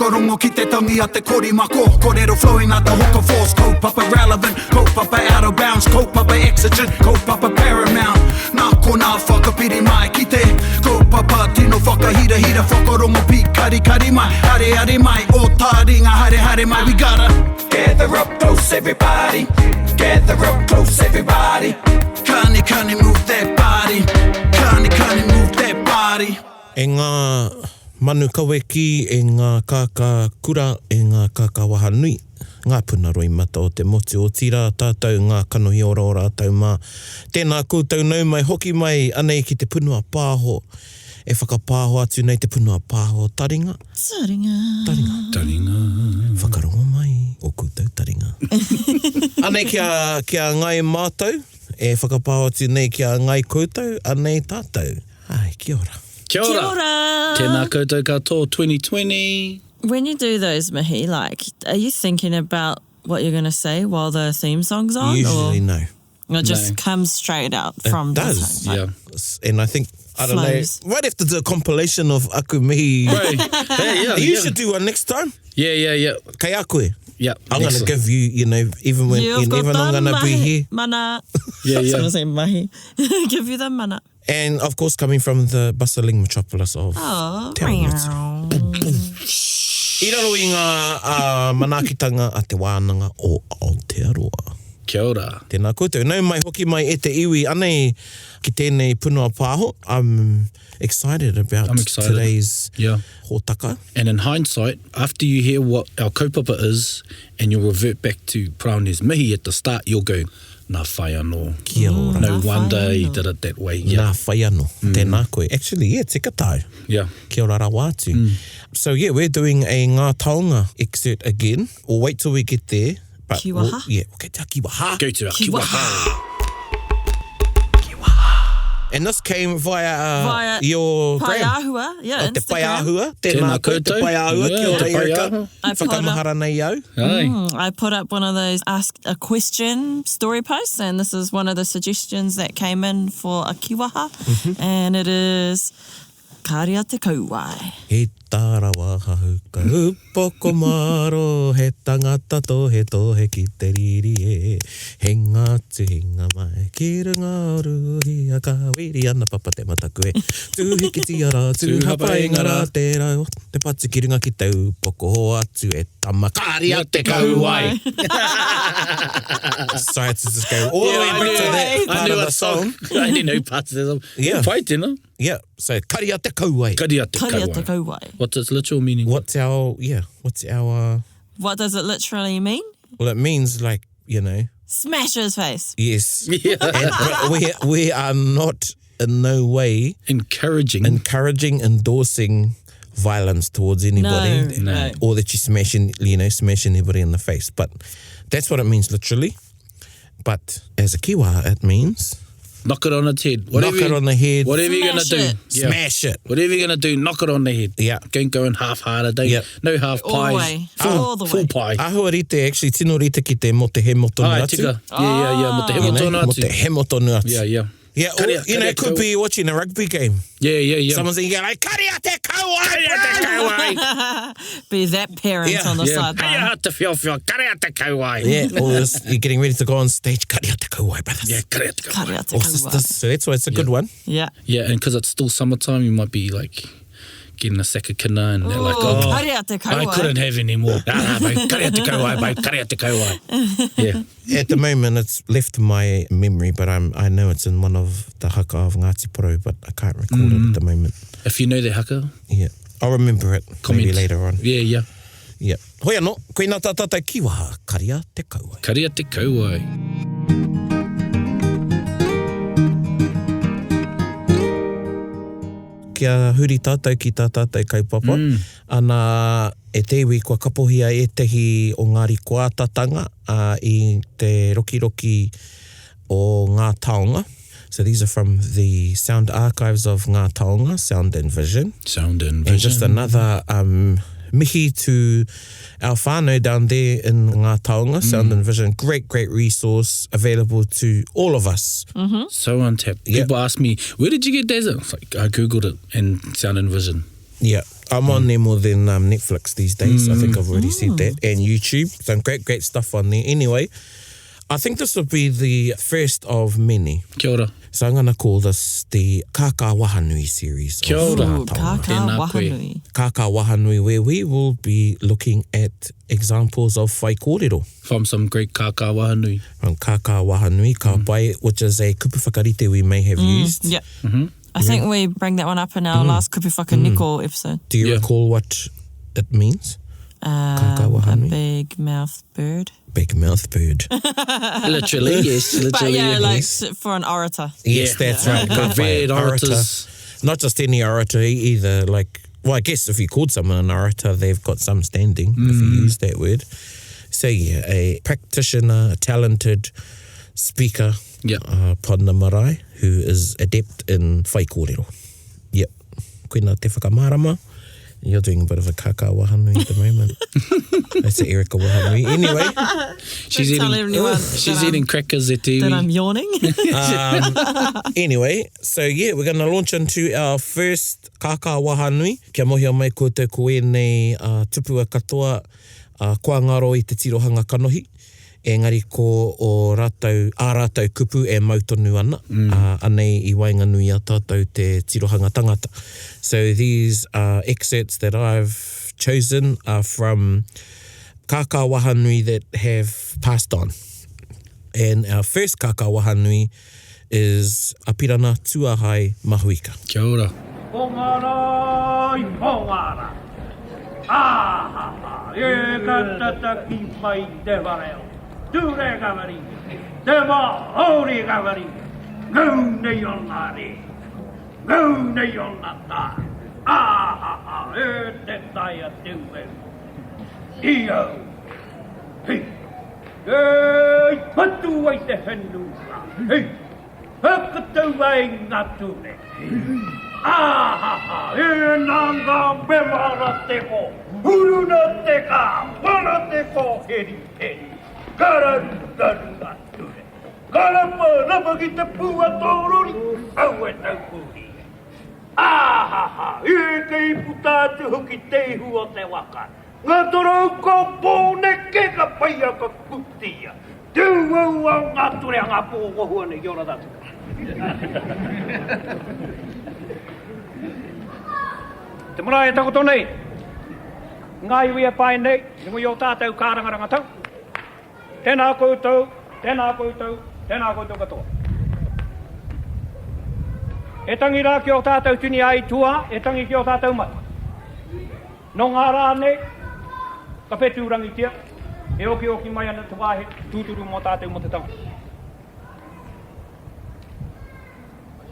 Whakarongo ki te tangi a te korimako Korero flowing like the hook of force Kaupapa relevant, kaupapa out of bounds Kaupapa exigent, kaupapa paramount Nā konā whakapiri mai ki te Kaupapa tino whakahirahira Whakarongo pīkarikari mai, areare mai Ō tāringa haere haere mai We gotta gather up close everybody Gather up close everybody Kani kani move that body Kani kani move that body E ngā manu kaweki, e ngā kākā kura, e ngā kākā waha nui, ngā puna roimata o te motu, otirā tātou ngā kanohi ora o rātou mā. Tēnā koutou nau mai, hoki mai, anei ki te punua pāho e whakapāho atu nei te punua pāho taringa. Taringa. Taringa. Taringa. Whakarongo mai o koutou taringa. Anei ki a, ki a Ngai mātou, e whakapāho atu nei ki a Ngai koutou, anei tātou. Ai, kia ora. Kia ora. Kia ora. Tēnā koutou katoa 2020. When you do those mihi, like, are you thinking about what you're going to say while the theme song's on? Usually or? no. It just no. comes straight out it from does. the tongue. Yeah. And I think I don't Flows. know. Might have to do a compilation of aku mihi. Right. Hey, yeah, you yeah. should do one next time. Yeah, yeah, yeah. Kei a koe. Yeah. I'm gonna give you, you know, even when You've got even the I'm gonna mahi, be here. Mana. Yeah, I was yeah. gonna say mahi. give you the mana. And of course coming from the bustling metropolis of Oh, Te Awamutu. I raro i ngā uh, manaakitanga a Te Wānanga o Aotearoa. Kia ora. Tēnā koutou. Nau mai hoki mai e te iwi anei ki tēnei punua pāho. I'm excited about I'm excited. today's Yeah. hōtaka. And in hindsight, after you hear what our kaupapa is and you'll revert back to Paraone's mihi at the start, you'll go, nā whai anō. Kia ora. No Nā whai wonder he anō. did it that way. Yeah. Nā whai anō. Tēnā koe. Actually, yeah, tika tāu. Yeah. Kia ora rawa atu. So yeah, we're doing a Ngā Taonga excerpt again. We'll wait till we get there. But Kiwaha? We'll, yeah, we'll get to our kiwaha. Go to our kiwaha. And this came via, uh, Via your gram. Paiahua. Yeah, Oh, te Instagram. Paiahua. Tēnā Tēnā koe, te koutou. Paiahua. Yeah, Kia ora, te Erika. Paiahua. I put up- Whakamahara nei au. Aye. Mm, I put up one of those ask a question story posts, and this is one of the suggestions that came in for a kiwaha, Mm-hmm. and it is Karia te kauae. He tarawa hau ka upoko maro, he tangata tohe tohe ki te riri e. Hinga atu hinga mai ki runga o Ruhia ka wiri ana papa te mataku e. Tūhikitia rā, tūhapainga rā, tērā o te patu ki runga ki te upoko hoatu e tama. Karia te kauae! Sorry to just go all the way I back to knew- that I part knew of a the song. I only know parts of the song. Yeah. Pai tēnā. Yeah, so karia te kauae. Karia te Karia te kauae. kauae. What's its literal meaning? What's our, yeah, what's our... What does it literally mean? Well, it means like, you know, Smash his face. yes. Yeah. And, but we, we are not in no way Encouraging. encouraging, endorsing violence towards anybody. No, no. Or that you smash, in, you know, smash anybody in the face. But that's what it means literally. But as a kiwa, it means knock it on its head. Whatever knock it you- on the head, Whatever you're gonna Smash do. it. Yeah. smash it. Whatever you're gonna do, knock it on the head. Yeah. Don't go in half-hearted. Don't, Yeah. No half All the pies. way. Full, All the full way. pie. Ahua rite, actually, tino rite ki te mo te hemo tonu Ai, atu. tika. Yeah, yeah, yeah. Mo te You hemo know, tonu mo atu. te hemo tonu atu. Yeah, yeah. Yeah, or, Karia- you know, karia it could kau- be watching a rugby game. Yeah, yeah, yeah. Someone's saying, like, karia te kauae, bro! Be that parent Yeah. on the yeah. sideline. Karia te whio whio, karia te kauae. Yeah, or this, you're getting ready to go on stage, karia te kauae, brothers. Yeah, karia te kauae. Karia te Or kauae. sisters. So that's why it's a good one. Yeah. Yeah, and because it's still summertime, you might be like getting a sack of kina and they're like, Ooh, oh, karia te I kauae. couldn't have any more. Ah, mate, karia te kauae, mate, karia te kauae. Yeah. At the moment, it's left my memory, but I'm, I know it's in one of the haka of Ngāti Porou, but I can't recall it at the moment. If you know the haka, Yeah. I'll remember it comment. maybe later on. Yeah, yeah. Yeah. Hoi anō, koina tā tātou kiwaha, karia te kauae. Karia te kauae. Kia huri tātou ki tā tātou kaupapa. Mm. Ana, e te iwi kua kapohia ētehi o ngā rikoatatanga uh, i te rokiroki o Ngā Taonga. So these are from the sound archives of Ngā Taonga, Sound and Vision. Sound and vision. And just another um, mihi to our whānau down there in Ngā Taonga, Sound and Vision. Great, great resource available to all of us. So untapped. Yeah. People ask me, where did you get that? It's like, I Googled it and Sound and Vision. Yeah, I'm on there more than um, Netflix these days. I think I've already said that. And YouTube. Some great, great stuff on there. Anyway, I think this will be the first of many. Kia ora. So I'm going to call this the Kākā Wahanui series. Kia ora. Ooh, Kākā Tēnā koe. Wahanui. Kākā Wahanui, where we will be looking at examples of whaikōrero. From some great Kākā Wahanui. From Kākā Wahanui, ka pai, which is a kupu whakarite we may have used. Yeah. I think we bring that one up in our last Kupu Whakaniko episode. Do you Yeah. recall what it means? Kākā A Wahanui? big mouth bird. Big mouth bird. Literally, yes. But Literally, yeah, like yes. for an orator. Yes, Yeah. that's right. Ka pai. Revered orators. Not just any orator either. Like, well, I guess if you called someone an orator, they've got some standing, if you use that word. So, yeah, a practitioner, a talented speaker, Yeah. Ponna Marae, who is adept in whaikōrero. Yep. Koina te whakamārama. You're doing a bit of a kaka wahanui at the moment. That's a Erica wahanui. Anyway, She's Don't tell eating, anyone she's that I'm- eating crackers at the That I'm yawning. Anyway, so yeah, we're going to launch into our first kākā wahanui. Kia mohio mai koutou ko ēnei uh, tupua katoa uh, kua ngaro i te tirohanga kanohi. Engari ko o rātou, ā rātou kupu e mau tonu ana, mm. uh, anei i waenganui a tātou te tirohanga tangata. So these uh, excerpts that I've chosen are from kākā wahanui that have passed on. And our first kākā wahanui is Apirana Tuahai Mahuika. Kia ora. Ko ngā rā i pō ngā rā. Ā ha ha, e ka tataki mai te whare o Ture Kawari, te Māori Kawari, ngau nei ona re, ngau nei ona tā. Ā ha ha, e te taia te ueu. I au, hei, e i patu ai te whenua, hei, whakatau ai ngā ture. Ā ha ha, e nā ngā mema te ko, huruna te kā, wana te ko, heri heri, kararu raru ngā ture. Karapa rapa ki te pua tō rori, au e taupuri e. Ā ha ha, e kei puta atu hoki te ihu o te waka. Ngā torou ko Pōneke ka paia ka kutia. Te uaua o ngā ture a ngā pōkohua nei, kia ora tātou. Te marae e takoto nei, ngā iwi e pae nei, i runga i ō tātou kārangaranga tau. Tēnā koutou, tēnā koutou, tēnā koutou katoa. E tangi rā ki ō tātou tini aituā, e tangi ki ō tātou mate. Nō ngā rā nei, ka whetūrangitia, e okioki mai ana te wāhi tūturu mō tātou mō te tangata.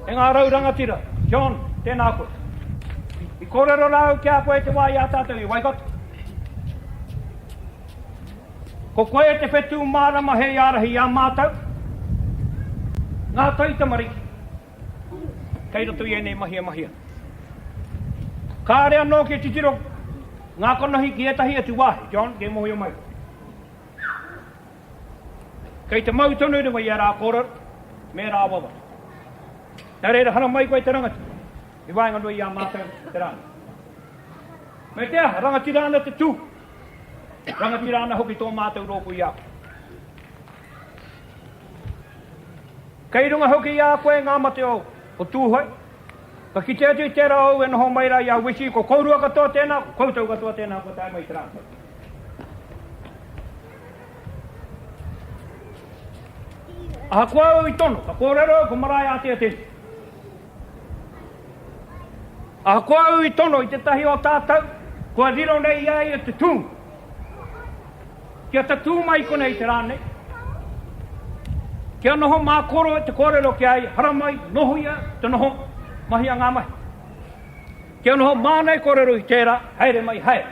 E ngā rau rangatira, John, tēnā koe. I kōrero rā au ki a koe i te wā i a tātou i Waikato. Ko koe te whetū mārama hei ārahi i a mātou, ngā taitamariki, kei roto i ēnei mahi e mahi ana. Kāre anō kia titiro ngā kanohi ki ētahi atu wāhi, John, kei mōhio mai koe. Kei te mau tonu runga i ērā kōrero me ērā wawata. Nā reira, haramai koe te rangatira i waenganui i a mātou te rā nei. Me te aha, rangatira ana te tū, rangatira ana hoki tō mātou rōpū i a koe. Kei runga hoki i a koe ngā mate o Tūhoe, ka kite atu i tērā ou e noho mai rā i a Wisi, ko kourua katoa tēnā, ko koutou katoa tēnā kua tae mai te rā. Ahakoa au i tono, ka kōrero au ko marae ātea tēnei. Ahakoa au i tono i tētahi o tātou, kua riro nei i a ia te tū. Kia tatū mai konei te rā nei. Kia noho mā koro te kōrero ki a ia, haramai, nohoia te noho, mahia ngā mahi. Kia noho māna e kōrero i tērā, haere mai, haere.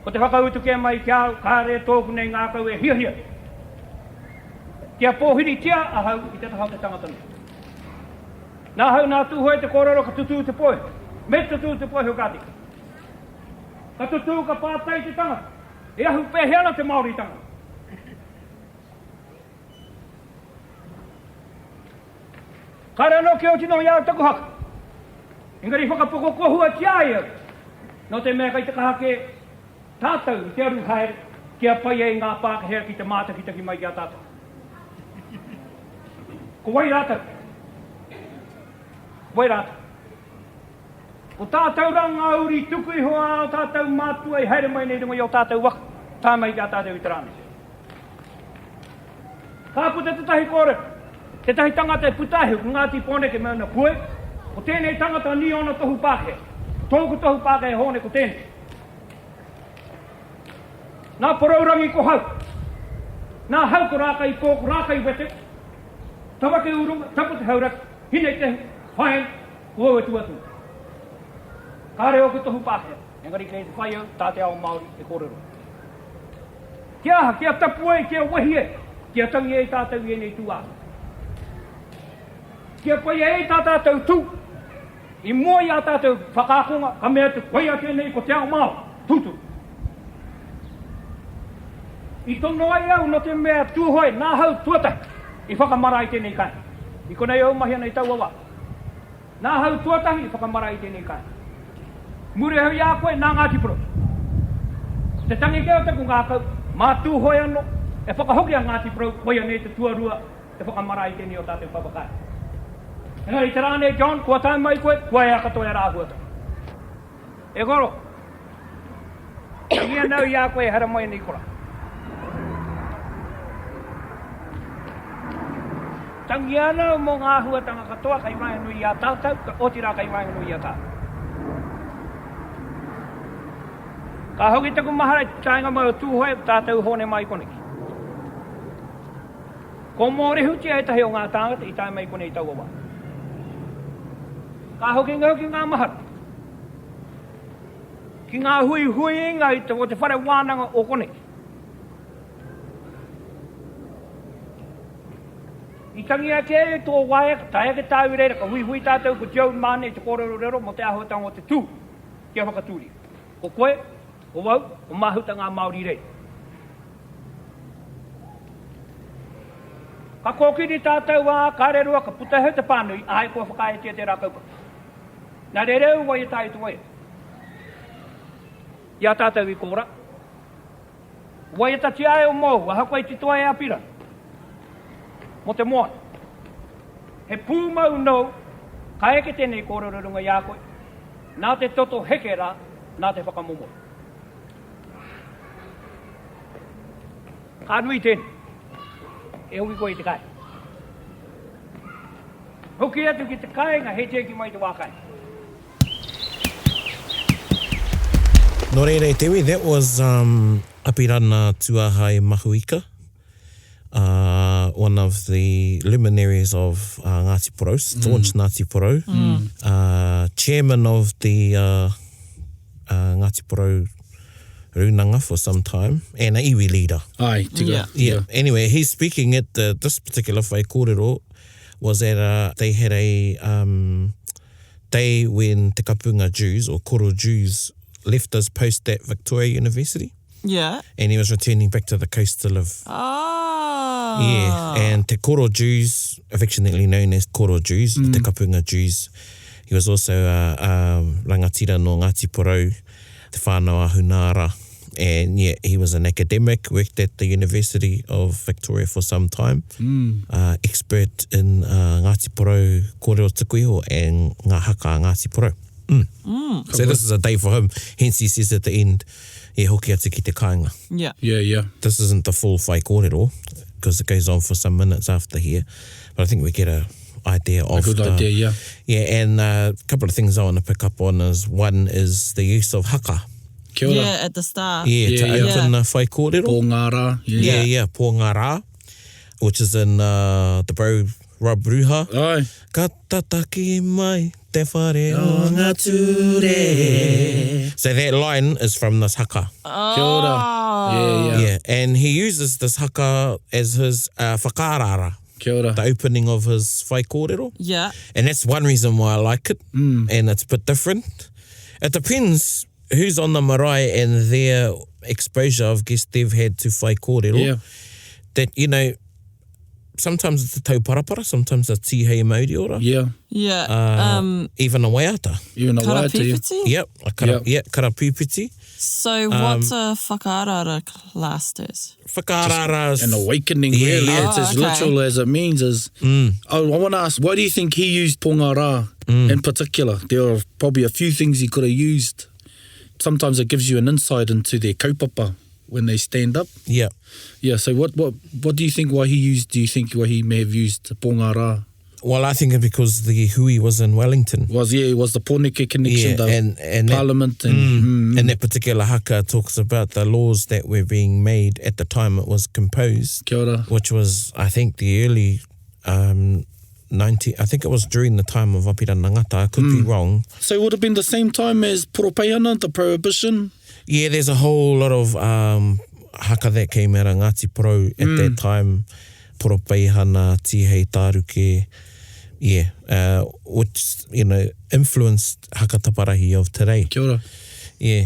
Ko te whakautu kē mai ki a au, kāre tōku nei ngākau e hiahia kia pōhiritia ahau i te taha o te tangata nei. Nāhau nā Tūhoe te kōrero ka tutū te pōheu. Me tutū te pōheu ka tika. Ka tutū ka pātai te tangata, e ahu pēhea ana te Māoritanga? Kāre anō kia oti noa i a au taku haka. Engari whakapokokohuatia ai au, nō te mea kei te kaha kē tātou i te aru haere kia pai ai ngā Pākehā ki te mātakitaki mai ki a tātou. Ko wai rātou? Ko wai rātou? Ko tātou rā ngā uri tuku iho a ō tātou mātua i haere mai nei runga i ō tātou waka, tae mai ki a tātou i te rā nei. Ka puta tētahi kōrero, tētahi tangata e puta ahe ko Ngāti Pōneke me ana pue, ko tēnei tangata ni ōna tohu Pākehā. Tōku tohu Pākehā Hōne ko tēnei. Nā Porourangi ko Hau. Nā Hau ko Rākai Pō, ko Rākai Wete, Tawake Urunga, Tapu Te Hauraki, Hine Tehu, Whaea, ko au e tū atu nei. Kāre ōku tohu Pākehā, engari kei te whai au tā te ao Māori e kōrero ai. Kia aha, kia tapu ai, kia wehi ai, kia tangi ai tātou i ēnei tūāhu. Kia pai ai tā tātou tū i mua i ā tātou whakaakonga, ka mea atu, koia tēnei ko te ao Māori, tūturu. I tono ai au nō te mea Tūhoe nāhau tuatahi i whakamara i tēnei kāinga. I konei au mahi ana i taua wā. Nāhau tuatahi i whakamara i tēnei kāinga. Muri ahau i a koe, nā Ngāti Porou. Ko te tangi kē o taku ngākau, mā Tūhoe anō e whakahoki a Ngāti Porou, koia nei te tuarua te whakamara i tēnei o tātou papa kāinga. Engari i te rā nei, John, kua tae mai koe, kua ea katoa ērā āhuatanga. E koro, tangi ana au i a koe e haramai ana i korā. Tangi ana au mō ngā āhuatanga katoa kei waenganui i a tātou, otirā kei waenganui i a tātou. Ka hoki taku mahara i te taenga mai o Tūhoe, tātou Hōne mai koneki. Ko mōrehutia ētahi o ngā tāngata i tae mai konei i taua wā. Ka hoki hoki ngā mahara ki ngā huihuinga i te, o te whare wānanga o koneki. I tangi ake ai tō waea, ka tae ake tāu i reira, ka huihui tātou ko Joe Mane i te kōrerorero mō te āhuatanga o te tū kia whakatūria. Ko koe, ko au, ko Mahuta ngā Māori i reira. Ka kōkiri tātou, ā, kāre roa ka puta hau te pānui, āe kua whakaaetia tērā kaupapa. Nā reira au waiata ai te waiata. I a tātou i kōra. Waiatatia ai o mōu, ahakoa i titoa e Apirana. Mō te moana. He pūmau nōu, ka eke tēnei kōrero i runga i a koe, nā te toto heke rā, nā te whakamomori. Ka nui tēnei. E hoki koe i te kāinga. Hoki atu ki te kāinga, he tiaki mai te wā kāinga. Nō reira e te iwi, that was um, Apirana Tuahai Mahuika, uh, one of the luminaries of uh, Ngāti Porou, staunch mm. Ngāti Porou, mm. uh, chairman of the uh, uh, Ngāti Porou Runanga for some time, and a iwi leader. Ai, tika. Yeah. Yeah. Anyway, he's speaking at the, this particular whaikōrero was at a, they had a um, day when Te Kapunga Jews or Koro Jews left his post at Victoria University. Yeah. And he was returning back to the coast to live. Ah. Yeah, and Te Koro Jews, affectionately known as Koro Jews, mm. Te Kapunga Jews, he was also a, a rangatira no Ngāti Porou, Te Whānau a Hunaara. And yeah, he was an academic, worked at the University of Victoria for some time, mm. uh, expert in uh, Ngāti Porou kōrero tuku iho and ngā haka a Ngāti Porou. Mm. Mm. So this is a day for him. Hence he says at the end, e hoki atu ki te kāinga. Yeah. Yeah, yeah. This isn't the full whaikōrero, because it goes on for some minutes after here. But I think we get a idea of A good the, idea, yeah. Yeah, and a couple of things I want to pick up on is one is the use of haka. Kia ora. Yeah, at the start. Yeah, Yeah, to yeah. open the whaikōrero. Pō ngā rā. Yeah. Yeah, yeah, pō ngā rā, which is in uh, the Bro Rob Ruha. Ai. Ka tataki mai te whare o ngā ture. So that line is from this haka. Kia ora. Yeah, yeah. Yeah, and he uses this haka as his uh, whakaaraara. Kia ora. The opening of his whaikōrero. Yeah. And that's one reason why I like it. Mm. And it's a bit different. It depends who's on the marae and their exposure, I've guess they've had to whaikōrero. Yeah. That, you know, Sometimes it's a tauparapara, sometimes a tihei mauri ora. Yeah. Yeah. Uh, even a waiata. Even a waiata, yeah. Karapipiti? Yep, a kara, Yep. yeah, karapipiti. So what's a whakaaraara classed as? Whakaarara is An awakening, Yeah, really. yeah. It's as Oh, okay. literal as it means. Is I, I want to ask, why do you think he used pongara in particular? There are probably a few things he could have used. Sometimes it gives you an insight into their kaupapa when they stand up. Yeah. Yeah. So what, what, what do you think? Why he used? Do you think why he may have used pongara? Well, I think it's because the hui was in Wellington. Was yeah, was the Pōneke connection, Yeah, the and- and that- Parliament, and And that particular haka talks about the laws that were being made at the time it was composed, Kia ora. which was, I think, the early 90, I think it was during the time of Apirana Ngata. I could be wrong. So it would have been the same time as Poropeiana, the prohibition. Yeah, there's a whole lot of haka that came out of Ngāti Porou at that time. Poropeihana, Tihei Tāruke, yeah, which, you know, influenced haka taparahi of today. Kia ora. Yeah.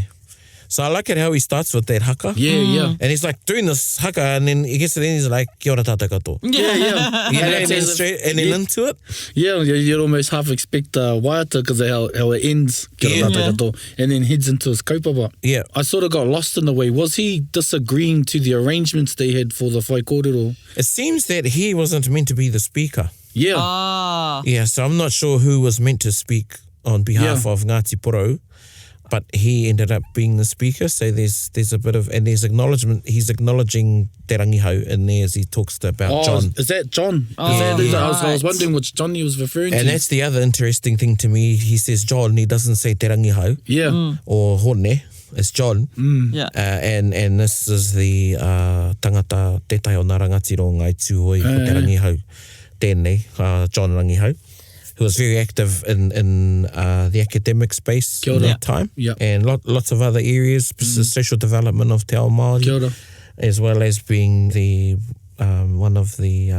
So I like it how he starts with that haka. Yeah, yeah. And he's like doing this haka and then he gets to the end, he's like, kia ora tātou katoa. Yeah, yeah. You know, And and it's then as if- straight, and then yeah. into it. Yeah, you'd almost half expect waiata because of how, how it ends. Kia ora Yeah. tātou katoa, And then heads into his kaupapa. Yeah. I sort of got lost in the way. Was he disagreeing to the arrangements they had for the whaikōrero? It seems that he wasn't meant to be the speaker. Yeah. Ah. Yeah, so I'm not sure who was meant to speak on behalf Yeah. of Ngāti Porou, but he ended up being the speaker. So there's a bit of, and there's acknowledgement, he's acknowledging Te Rangihau in there as he talks to about oh, John. Is that John? Is Oh, that, is that- I, was, I was right. wondering which John he was referring And to. that's the other interesting thing to me. He says John, he doesn't say Te Rangihau yeah. or Hone. It's John. Yeah. And this is the tangata tētahi o ngā rangatira o Ngāi Tūhoe ko Te Rangihau tēnei, John Rangihau, who was very active in the academic space Kia in ora. that time. Yeah. And lots of other areas, social development of Te Ao Māori, Kia ora. as well as being the one of the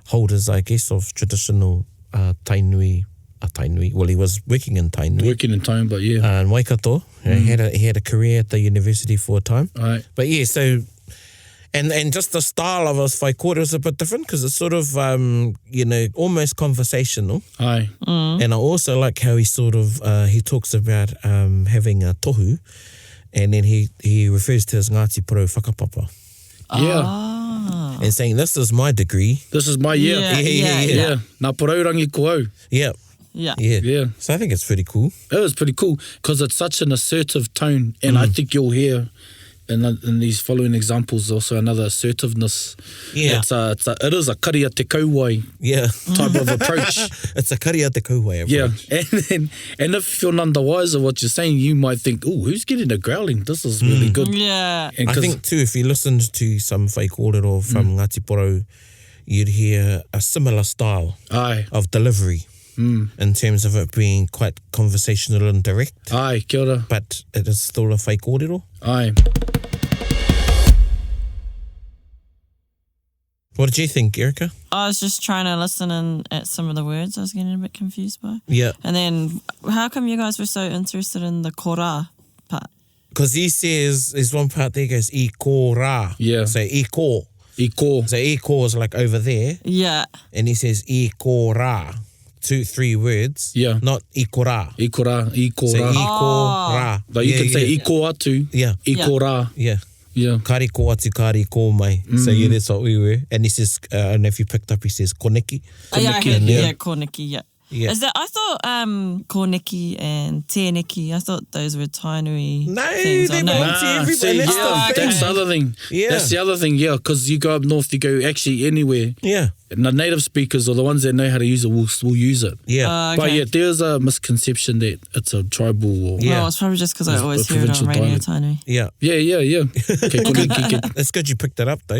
holders, I guess, of traditional Tainui, Tainui. Well, he was working in Tainui. Working in time, but yeah. In Waikato. He had a career at the university for a time. Right. But yeah, so and just the style of his whaikōrero is a bit different because it's sort of you know, almost conversational. Aye. And I also like how he sort of he talks about having a tohu, and then he refers to his Ngāti Porou whakapapa Yeah. Ah. and saying, this is my degree. This is my year. Yeah, Yeah, yeah, Yeah. Nā Porourangi ko au. Yeah. Yeah. Yeah. Yeah. So I think it's pretty cool. It was pretty cool because it's such an assertive tone, and I think you'll hear in these following examples also another assertiveness. Yeah. It is a karia te kauwai Yeah. type of approach. It's a karia te kauwai approach. Yeah, and then, and if you're none the wiser what you're saying, you might think, oh, who's getting a growling? This is really good. Yeah. And I 'cause- think too, if you listened to some whaikōrero from Ngāti Porou, you'd hear a similar style Aye, of delivery in terms of it being quite conversational and direct, aye, kia ora, but it is still a whaikōrero. aye. What did you think, Erica? I was just trying to listen in at some of the words I was getting a bit confused by. Yeah. And then how come you guys were so interested in the kora part? Because he says, there's one part there goes, i kō rā. Yeah. So i kō. I kō. So i kō is like over there. Yeah. And he says i kō rā. 2, 3 words. Yeah. Not i kō rā. I kō rā, i kō So rā. i kō rā. Like you yeah, can say yeah. i kō atu, Yeah. i kō rā. Yeah. Yeah. Kari ko atu, kari ko mai. So yeah, that's what we were. And he says, I don't know if you picked up, he says koneki. Oh, yeah, I heard, Yeah. yeah, koneki, yeah. Yeah. Is that, I thought koneki and tēneki, I thought those were Tainui No, things. they Oh, no. belong to everybody. see, That's yeah, the thing. that's the other thing. Yeah. That's the other thing, yeah, because you go up north, you go actually anywhere. Yeah. And the native speakers or the ones that know how to use it will use it. Yeah. But Okay. yeah, there's a misconception that it's a tribal or... Yeah. Well, it's probably just because I It's a always hear it on provincial Radio dialect. Tainui. yeah. Yeah, yeah, yeah. Okay, koneki, ke- It's good you picked it up though.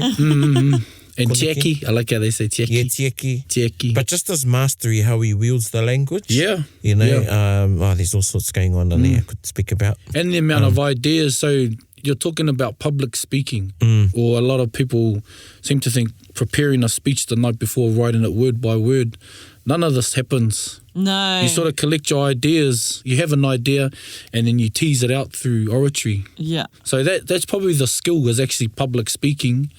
And Koneki. tieki, I like how they say tieki. Yeah, tieki. Tieki. But just his mastery, how he wields the language. Yeah. You know, Yeah. there's all sorts going on in there I could speak about. And the amount of ideas. So you're talking about public speaking, or a lot of people seem to think preparing a speech the night before, writing it word by word. None of this happens. No. You sort of collect your ideas. You have an idea, and then you tease it out through oratory. Yeah. So that's probably the skill, is actually public speaking.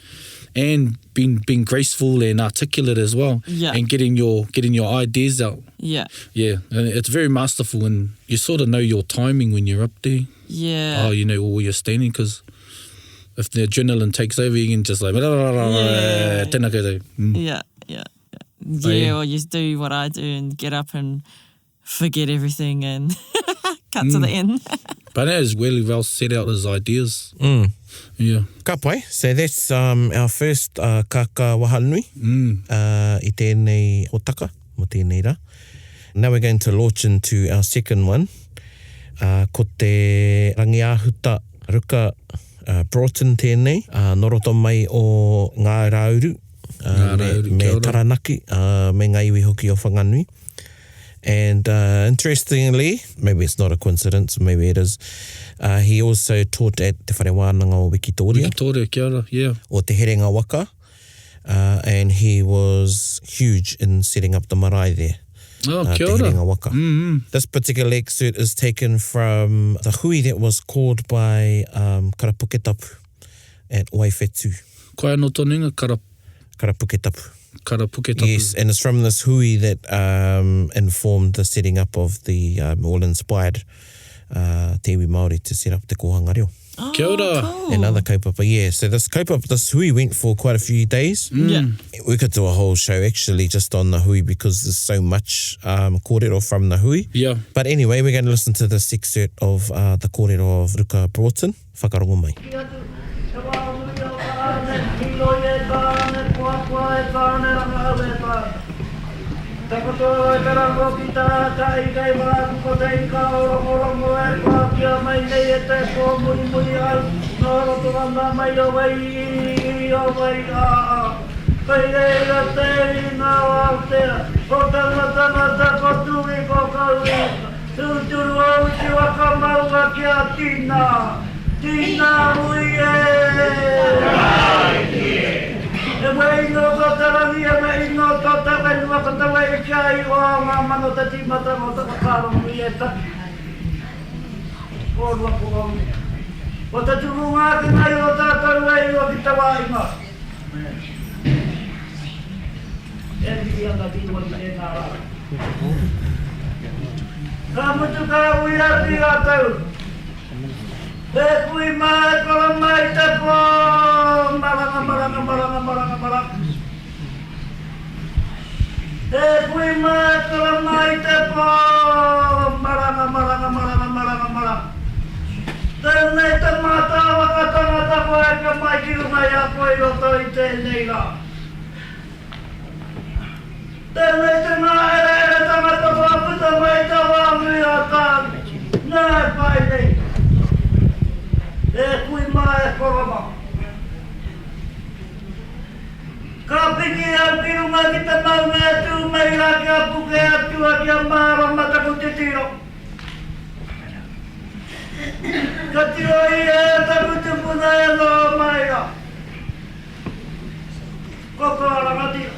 And being being graceful and articulate as well. Yeah. And getting your getting your ideas out. Yeah. Yeah. And it's very masterful and you sort of know your timing when you're up there. Yeah. Oh, you know, or where you're standing because if the adrenaline takes over, you can just like, Yeah. tēnā koutou. Yeah, yeah, yeah. Oh, Yeah, yeah. or you do what I do and get up and forget everything and cut to the end. But that is really well set out his ideas. Yeah. Ka pai. So that's um, our first uh, kaka wahanui mm. uh, i tēnei hotaka, mo tēnei rā. Now we're going to launch into our second one. Uh, ko te Rangiahuta Ruka uh, Broughton tēnei, uh, nō roto mai o Ngā Rauru, uh, Ngā me, Rauru, me kia ora. Taranaki, uh, me ngā iwi hoki o Whanganui. And uh, interestingly, maybe it's not a coincidence, maybe it is, uh, he also taught at Te Whare Wānanga o Wikitoria, Victoria, kia ora, yeah. o Te Herenga Waka, uh, and he was huge in setting up the marae there. Oh, uh, kia Te ora. Herenga Waka. Mm-hmm. This particular excerpt is taken from the hui that was called by um, Karapuketapu at Waiwhetu. Koe anō tōna inga, kara, Karapuketapu. kara puketapu. Yes, and it's from this hui that um, informed the setting up of the, um, all inspired uh, Te Iwi Māori to set up Te Kōhanga Reo. Oh, Kia ora. Cool. And other kaupapa, yeah. So this kaupapa, this hui went for quite a few days. Yeah. We could do a whole show actually just on the hui because there's so much um, kōrero from the hui. Yeah. But anyway, we're going to listen to this excerpt of uh, the kōrero of Ruka Broughton, Whakarongo mai. Ki atu, te wā nui o tāne, hīroi e tāne, poapoa e tāne, rangahau e tāne. Takoto e te rango ki tā, tā i kei maraku ko te ika o rongorongo e pākia mai nei e te pō muri muri au, nō roto ranga mai o wai i o wai a a. Kei reira te inga o Aotea, ko tanga tangata ko tui ko kaui, tūturu au i te waka maunga kia tina, tina hui e! E wei no tō te rangi, e wei no tō te whenua, ko te wei kia i oa ngā mano te tīmatanga o te whakaaro nui e taki. Kōrua ko au. Ko te tukunga ake mai o tātou e iwa ki te wāinga. E mihi ana ki tua ki tēnā rā. Ka mutu ka ui atu i rātou. E kui mā e kora mai te pō, maranga, maranga, maranga, maranga, maranga. E kui mā e kora mai te pō, maranga, maranga, maranga, maranga, maranga. Tēnei te mātāwaka tangata kua eke mai ki runga i a koe i roto i tēnei rā. Tēnei te ngāereere tangata kua puta mai te wā nui a Tāne, nā e pai nei. E kui mā e koro mā. Ka piki au ki runga ki te maunga e tū mai rā kia puke atua kia mārama taku titiro. Ka tiro ia e taku tupuna e noho mai rā. Ko toa rangatira.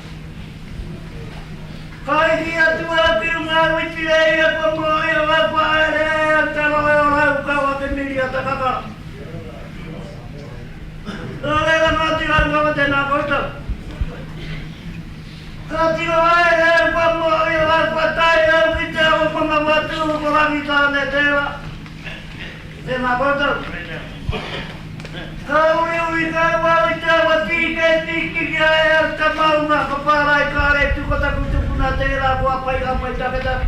Ka hiki atu au ki runga au i tirei e kua mōhio au kua haere e au te rohe o Raukawa te miri a te kakara. Nō reira Ngāti Raukawa tēnā koutou. Ka tiro haere au kua mōhio au kua tae au ki te awa manawa tū ko Rangitāne tērā. Tēnā koutou. Ka uriuri kau au i te awa tīkei tīkiki ai au te maunga ko Pārae Kāretu ko taku tupuna tērā ko Apai Apai Taketake.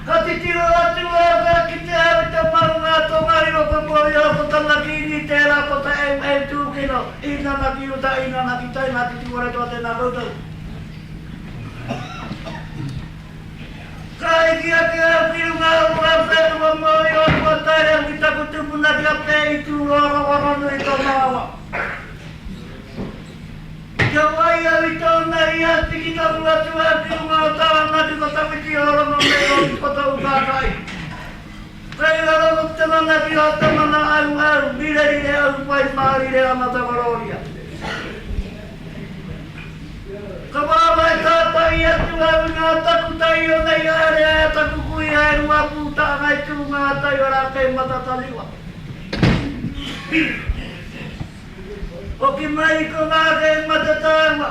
Ka titiro atu au ka kite au i te maunga a Tongariro ko Mōhio ko tana kīngi tērā ko te Eu Tūkino inana ki uta inana ki tai Ngāti Tūwharetoa tēnā koutou. Ka hiki ake au ki runga o ngā whenua mōhio kua tae au ki taku tupuna ki a Te Itūroaroaronui tō māua. Kia wai au i tōna ia tiki taku atu au ki runga o Taranaki ko Tawhiti o Rongo me ōku poto ukākai. Kei raro ko te mana ki ō te mana au au, rirerire au whai mārire ana te korōria. Ka wāwae tātai atu au i ngā takutai o nei haere ai a taku kuia e Ruapūtanga i tū ngā tai o Rākeimatataniwa. Hoki mai ko ngā ke mate tāua.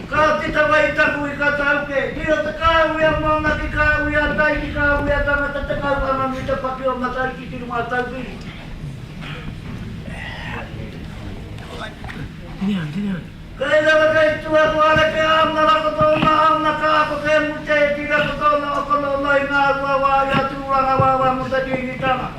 Ka tita wai taku i ka tauke. Tiro te kāhui a Mauna ki kāhui a Tai ki kāhui a tangata te kau anganui te paki o Matariki ki runga Taupiri. Kei rawa kei tua ko Areke āna ko tōna āna ka ako te mute e tira ko tōna okonono i ngā rua wā i a Tūranga wāwā mō te Kīngitanga.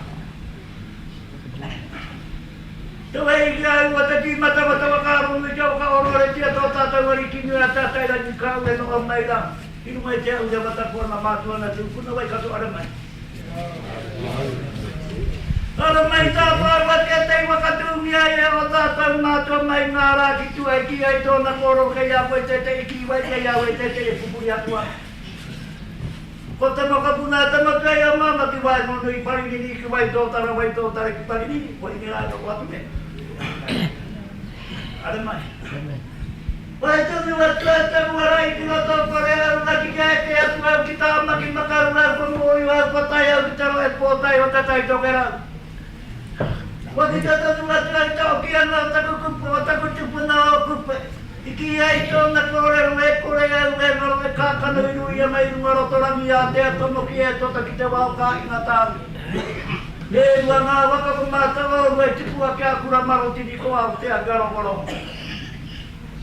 Te wehi ki a Iwa te tīmata o te whakaaro nui kia whakaororetia tō tātou Ariki nui a Tātairangi kāu e noho mai rā i runga i te ahurea mataku ana mātua ana tūpuna wai katoa ara mai. Ara mai tā tāua tētahi waka tūngia ai e ō tātou mātua mai ngā rā ki tua e kī ai tōna kōrero kei a koe tētahi kīwai kei a au e tētahi e pupuri atu ana. Ko te mokopuna a Tamatea i a Māma ki waenganui i Parinini ki Waitōtara, Waitōtara ki Parinini, koinei rā e noho atu nei. Haere mai. Whai tonu atu a Te Uarai ki roto o Whareaunga ki te eke atu au ki Tāmaki Makaurau kua mōhio au kua tae au ki te rohe pōtae o Te Tai Tokerau. Kua kite tonu atu au te hoki ana o taku kupu, o taku tupuna o Kupe. I kī ai tōna kōrero e kore au e ngaro e kākano i ruia mai runga roto rangi ātea tomoki e tota ki te wao kā inga tāne. E rua ngā waka ko Mātanga e tupu ake a Kuramarotini ko Aotea kia rongorongo.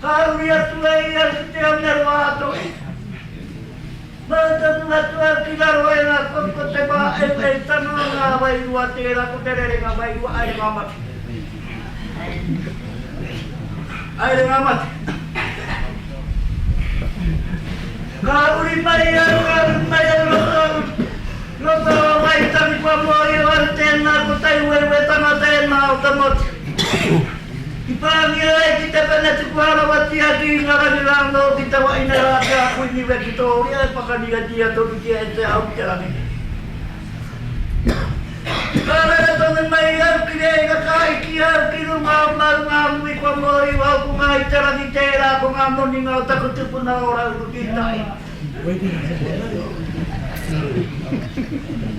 Ka uri atu e ia ki te oneroa a Toi. Mau tonu atu au ki raro e ngā koko te wā e e tanga ngā wairua tērā ko te rerenga wairua aere ngā mate. Aere ngā mate. Ka uri mai au, ka uri mai au roto, roto o Waitangi kua mōhio au tēnā ko tauweuwetanga tēnā o te motu. I pāngia ai ki te pene tukuharawatia ki Ingarangi rā anō ki te wahine rā ki a Kuini Wekitōria e whakaniatia tonutia e te ao ki te rangi nei. Ka rere tonu mai au ki reira ka iki au ki runga o Maunganui kua mōhio au ko Ngāi Te Rangi tērā ko ngā moninga o taku tupuna o Rauru ki tai.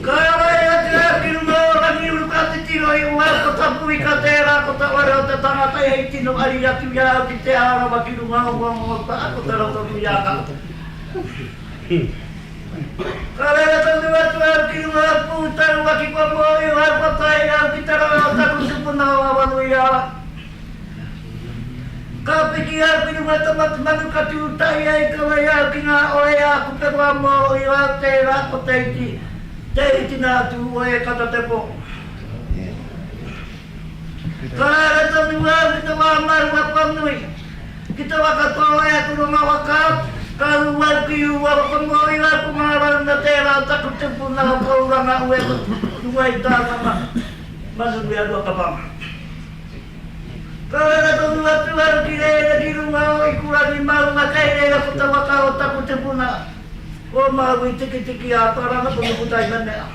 Ka ārai atu au ki runga o Rangiuru ka titiro i o au ko Tapuika tērā ko te ware o te tangata hei tino ari atu i a au ki te ārawa ki runga o Ngongota ko te Rotonui-a-Kahu. Ka rere tonu atu au ki runga o Pūtauaki kua mōhio au kua tae au ki te rohe o taku tupuna o Awanuiārangi. Ka piki au ki runga i te manu ka tū tahi ai ka wai au ki ngā oe a kupe kua mōhio au tērā ko te iti, te iti nā Tūhoe kata te pō. Ka haere tonu au ki te wā mau whakanui, ki te waka tōea ku runga waka, ka ū au ki Ūawa ka mōhio au ko ngā rauna tērā o taku tupuna o Kouranga Uenuku, runga i tāna mahi, manu nui a Ruakapanga. Ka rere tonu atu au ki reira ki runga o Ikurangi maunga kei reira ko te waka o taku tupuna o Maui Tikitiki a Taranga ko Nukutaimanea.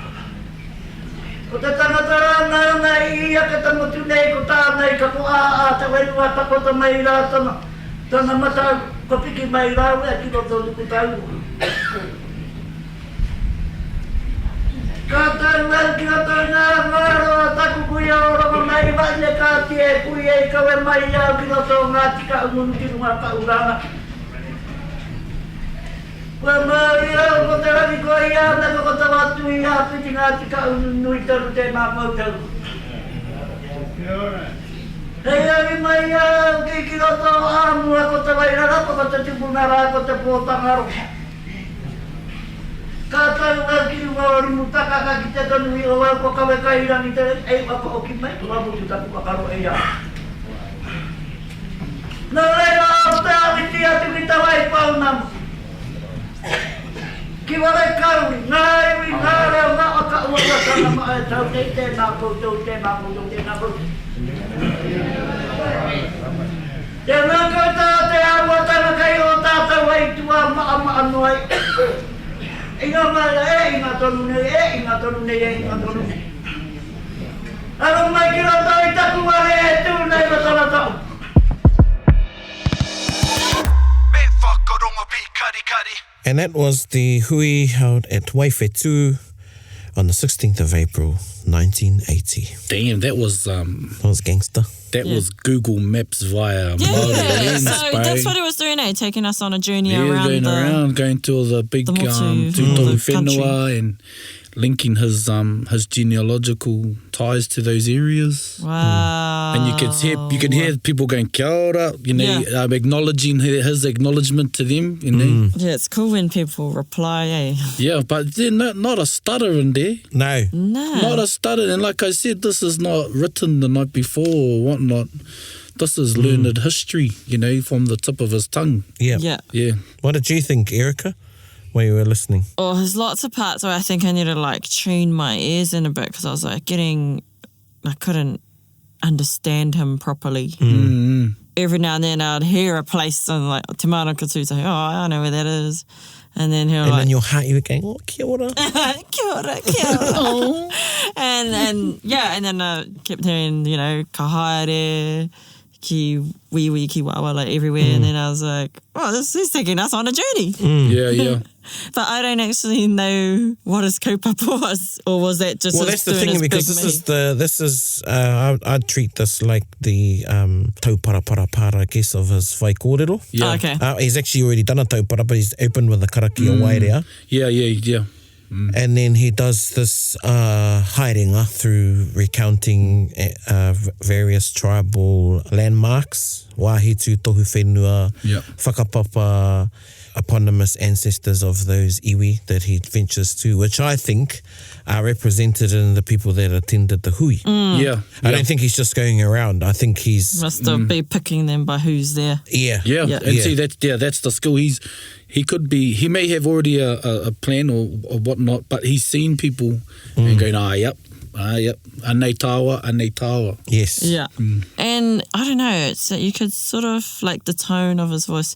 Ko te tangata rā nāna i ake te motu nei ko tāna i kako ā ā te whenua takoto mai rā tana tana matau ka piki mai rāua ki roto o Nukutaurua. Ka tau au ki roto i ngā ngāro a taku kuia o Rongomaiwahine kāti e kui e i kawe mai i au ki roto o Ngāti Kahungunu ki runga Kahuranga. Kua mauri au ko te rangi ko ia ana ko ko tawa atu i Āpiti Ngāti Kahungunu nui tonu tēnā koutou. Hei ari mai i a au ki ki roto o Āmua ko Te Wairarapa ko te tupuna rā ko Te Pōtangaro. Ka tau au ki runga o Rimutaka ka kite tonu i o au ko Kawekairangi te ei whakahoki mai kua mutu taku whakaro e ia. Nō reira Aoteawhiti atu ki Te Waipounamu, ki Warekauri, ngā iwi, ngā reo, ngā whakauauatanga maha e tau nei, tēnā koutou, tēnā koutou, tēnā koutou. Tēnā koutou te āhuatanga kei ō tātou aituā maʻamaʻa noa i ngā maera e inga tonu nei, e inga tonu nei, e inga tonu nei. Aro mai ki roto i taku whare e tū nei ma tana taonga. Me whakarongo pīkarikari. And that was the hui held at Waiwhetū. on the 16th of April 1980. Damn, that was That was gangster. that Yeah. was Google Maps via Māori Yeah, lens, so bro. that's what he was doing, eh? Taking us on a journey Yeah, around going the. around, going to all the big the motu, tūtohu the country. whenua and linking his his genealogical ties to those areas. Wow. And you could hear you can hear people going kia ora, you know, Yeah. acknowledging his acknowledgement to them, you know. Yeah, it's cool when people reply, eh? Yeah, but then not a stutter in there. No. No. Not a stutter. And like I said, this is not written the night before or whatnot. This is learned history, you know, from the tip of his tongue. Yeah. Yeah. Yeah. What did you think, Erica, while you were listening? Oh, there's lots of parts where I think I need to like tune my ears in a bit because I was like getting, I couldn't understand him properly. Mm. Every now and then I'd hear a place and like Te Manukatu say, oh, I know where that is. And then he'll And like, in your heart, you were going, oh, kia ora. kia ora, kia ora. and yeah, and then I kept hearing, you know, ka haere, ki wiwi, ki wawa, like everywhere. And then I was like, oh, this is taking us on a journey. Yeah, yeah. But I don't actually know what his kaupapa was, or was that just Well, his that's the doing thing his because big this move? is the this is I'd treat this like the tauparapara I guess of his whaikōrero. Yeah. Oh, okay. He's actually already done a taupara, but he's opened with the karakia waerea. Yeah, yeah, yeah. And then he does this haerenga through recounting various tribal landmarks, wāhi tūtohu whenua, Yeah. whakapapa, eponymous ancestors of those iwi that he ventures to, which I think are represented in the people that attended the hui. Yeah. I don't think he's just going around. I think he's... Must have be picking them by who's there. Yeah. Yeah. Yeah. And Yeah. see that's yeah, that's the skill. He could be he may have already a plan or whatnot, but he's seen people and going, yep, yep. Anei tawa, anei tawa. Yes. Yeah. And I don't know, it's you could sort of like the tone of his voice,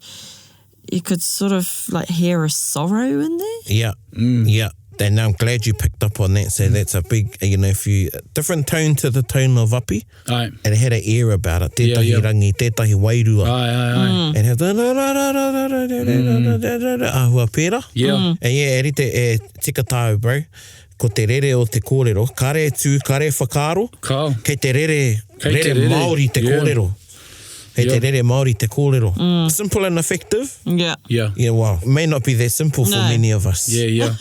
you could sort of like hear a sorrow in there. Yeah. Yeah. And I'm glad you picked up on that. So that's a big, you know, if you different tone to the tone of Api. Aye. And it had an air about it. Yeah, Tētahi yeah. rangi, tētahi wairua. Aye, aye, aye. And had da da da da da da da da da da da ahua pērā. Yeah. And yeah, e rite e tika tāu, bro. Ko te rere o te kōrero. Kare tū, kare whakaaro. Kao. Kei te rere, Kei te rere rere. Māori te Yeah. kōrero. Kei te Yeah. rere Māori te kōrero. Simple and effective. Yeah. Yeah. Yeah, well, may not be that simple for No. many of us. Yeah, yeah.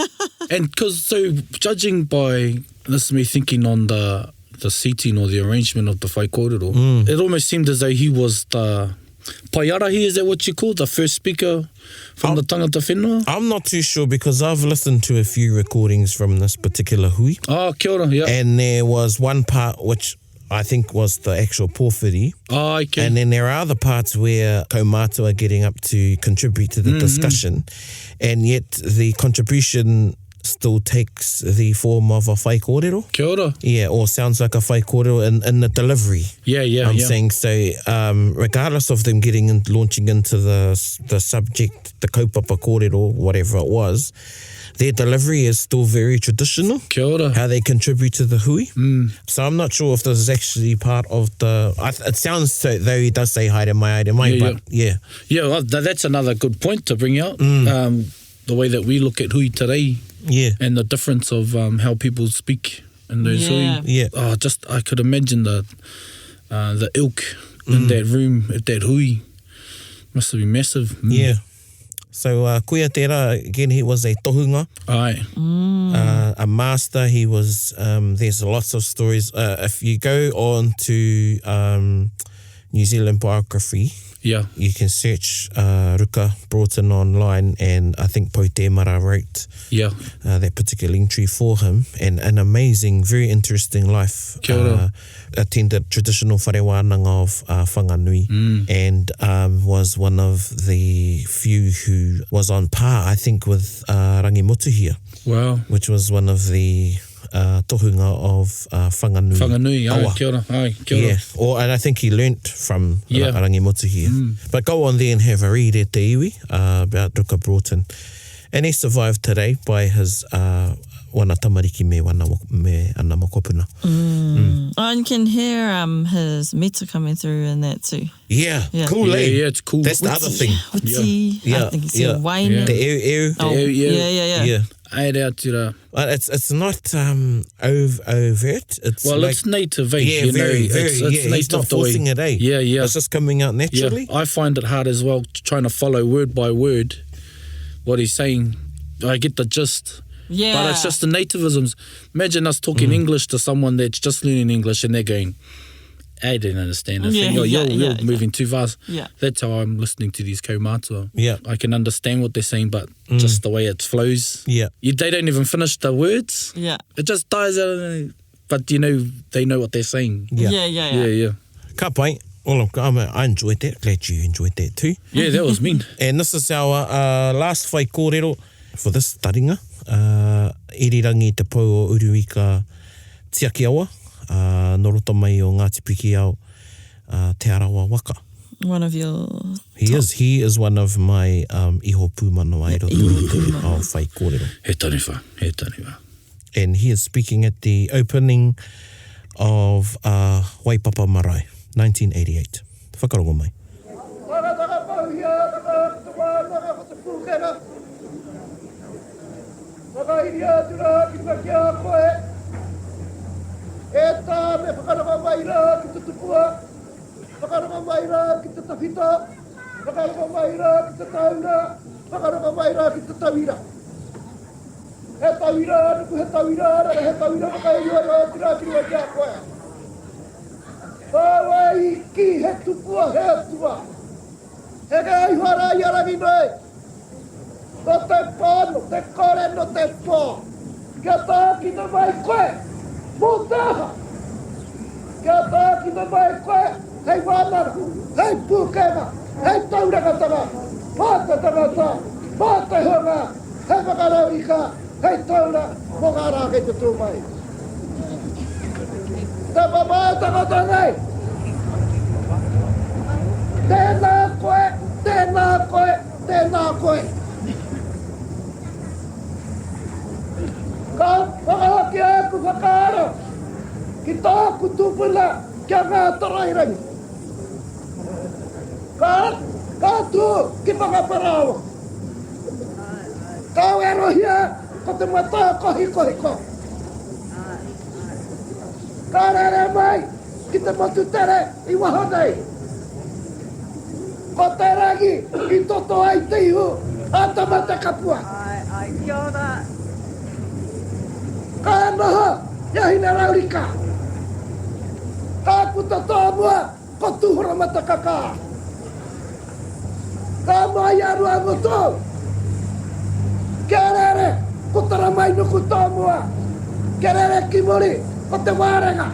And because so judging by this is me thinking on the seating or the arrangement of the whaikōrero, it almost seemed as though he was the paiarahi, is that what you call the first speaker from the tangata whenua? I'm not too sure because I've listened to a few recordings from this particular hui. Oh, kia ora, yeah. And there was one part which I think was the actual pōwhiri. Oh, okay. And then there are other parts where kaumātua are getting up to contribute to the discussion, and yet the contribution still takes the form of a whaikōrero. Kia ora. Yeah, or sounds like a whaikōrero in the delivery. Yeah, yeah, I'm yeah. saying so. Regardless of them getting and launching into the subject, the kaupapa kōrero, whatever it was, their delivery is still very traditional. Kia ora. How they contribute to the hui. So I'm not sure if this is actually part of the. It sounds so, though he does say haere mai, haere mai, Yeah, but yeah. Yeah, well, that's another good point to bring out. The way that we look at hui today. Yeah. And the difference of how people speak in those Yeah. hui. Yeah. Oh, just I could imagine the ilk in that room at that hui. Must have been massive. Yeah. So Kuia Tērā, again, he was a tohunga. Aye. A master. He was, there's lots of stories. If you go on to New Zealand Biography, yeah, you can search Ruka Broughton online, and I think Pau Temara wrote that particular entry for him, and an amazing, very interesting life. Kia ora. Attended traditional whare wānanga of Whanganui, and was one of the few who was on par, I think, with Rangi Motuhia. Wow. Which was one of the tohunga of Whanganui. Whanganui, aye, Awa. kia ora, aye, kia ora. Yeah, and I think he learnt from Rangi Motuhia. But go on there and have a read at te iwi about Ruka Broughton. And he survived today by his wana tamariki me wana me ana mokopuna. Oh, and you can hear his meta coming through in that too. Yeah, Yeah. cool, Yeah, eh? yeah, it's cool. That's the other thing. Witsi, Yeah. I think it's yeah. wine. Yeah. Te eu, eu. Oh, eu, eu. yeah, yeah, yeah. Yeah. Haere atu rā. But it's it's not um ov overt. It's Well, like, it's native, eh? Yeah, you know, very, very. it's, it's yeah, native he's not the way- forcing it, eh? Yeah, yeah. It's just coming out naturally. Yeah, I find it hard as well trying to follow word by word what he's saying. I get the gist. Yeah. But it's just the nativisms. Imagine us talking Mm. English to someone that's just learning English and they're going, I didn't understand a Yeah, thing. You're, yeah, you're, yeah, you're moving too fast. Yeah. That's how I'm listening to these kaumātua. Yeah. Mm. I can understand what they're saying, but just the way it flows. Yeah. You, they don't even finish the words. Yeah. It just dies out. But, you know, they know what they're saying. Yeah. Yeah, yeah, yeah. Yeah, yeah. Ka pai. Well, look, I'm, I enjoyed that. Glad you enjoyed that too. Yeah, that was mean. And this is our uh, last whai kōrero for this taringa. Uh, Irirangi te pou o Uruika Tiakiawa, uh, no roto mai o Ngāti Pikiao, uh, Te Arawa Waka. One of your He is, he is one of my um, iho pūmanawa i roto i te ao whai kōrero. He taniwha, he taniwha. And he is speaking at the opening of uh, Waipapa Marae, 1988. Whakarongo mai. Whakataka pauhia, whaka te wānanga ko te pūkenga. Whakairia atu rā ki runga ki a koe. E tā me whakarongo mai rā ki te tupua. Whakarongo mai rā ki te tawhita. Whakarongo mai rā ki te taura. Whakarongo mai rā ki te tauira. He tauira nuku, he tauira rara, he tauira whakairia atu rā ki runga ki a koe. Pāwai ki he tupua he atua. He ke ai whara i arangi nei. No te pō, no te kore, no te pō. Kia tākina mai koe, mō te aha. Kia tākina mai koe, hei wānanga, hei pūkenga, hei taurangatanga, mā te tangata, mā te hunga, hei whakaraurika, hei taura, mō ngā rā kei te tū mai. Te mamae tangata nei. Tēnā koe, tēnā koe, tēnā koe. Ka whakahoki aku whakaaro ki tāku tūpuna ki a Ngātarairangi. Ka, ka tū ki Whangaparaoa. Ka werohia ko te matā kohikohiko. Ka rere mai ki te motu tere i waho nei. Ko te rangi i toto ai te ihu a Tamatekapua. Ka noho i a Hineraurika. Ka puta tōmua ko Tūhoromatakakā. Ka moe i a Ruangotou. Kia rere ko Taramainuku tōmua. Kia rere ki muri ko Te Wārenga.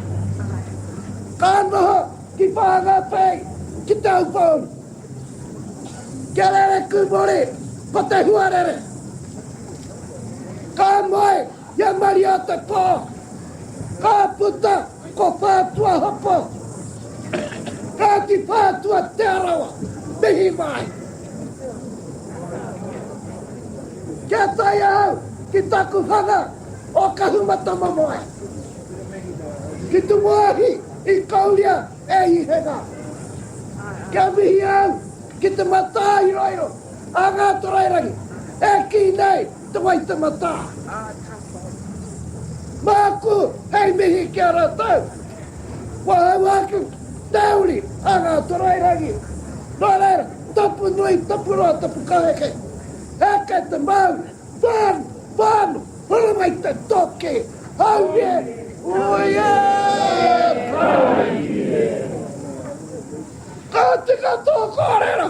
Ka noho ki Whāngāpei, ki Te Aupōuri. Kia rere kūmori ko Te Huarere. Ka moe i a Maria Te Pō. Ka puta ko Whātua Hopo. Kāti Whātua Te Arawa, mihi mai. Kia tae ahau ki taku whanga o Kahumatamomoe. Ki te wāhi i kauria e Ihenga. Kia mihi au ki te matā iroiro a Ngātorairangi e kī nei te Waitematā. Māku hei mihi ki a rātou. Kua hau atu te uri a Ngātorairangi. Nō reira, tapu nui, tapu roa, tapu kaheke. Heke te mauri, whānu, whānu, hora mai te toki, haumie, ui e, haumie. Ka tika tō kōrero.